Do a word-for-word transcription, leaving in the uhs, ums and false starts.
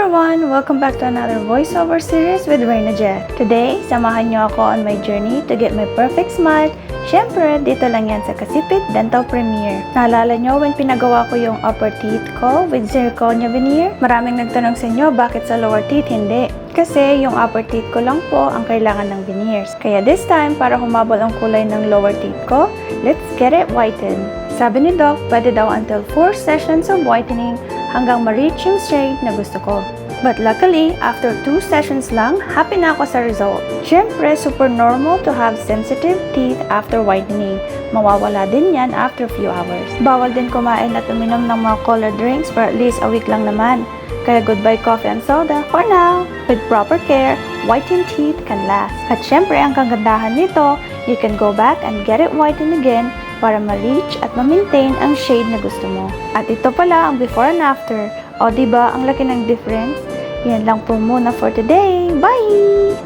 Everyone, welcome back to another voiceover series with Reyna Jet. Today, samahan niyo ako on my journey to get my perfect smile. Siyempre, dito lang yan sa Kasipit Dental Premier. Naalala niyo when pinagawa ko yung upper teeth ko with zirconia veneer? Maraming nagtanong sa inyo bakit sa lower teeth hindi. Kasi yung upper teeth ko lang po ang kailangan ng veneers. Kaya this time, para humabol ang kulay ng lower teeth ko, let's get it whitened. Sabi ni Doc, pwede daw until four sessions of whitening hanggang ma-reach yung shade na gusto ko. But luckily, after two sessions lang, happy na ako sa result. Siyempre, super normal to have sensitive teeth after whitening. Mawawala din yan after few hours. Bawal din kumain at uminom ng mga colored drinks for at least a week lang naman. Kaya goodbye coffee and soda for now. With proper care, whitened teeth can last. At syempre, ang kagandahan nito, you can go back and get it whitened again para ma-reach at ma-maintain ang shade na gusto mo. At ito pala ang before and after. O, di ba, ang laki ng difference? Yan lang po muna for today. Bye!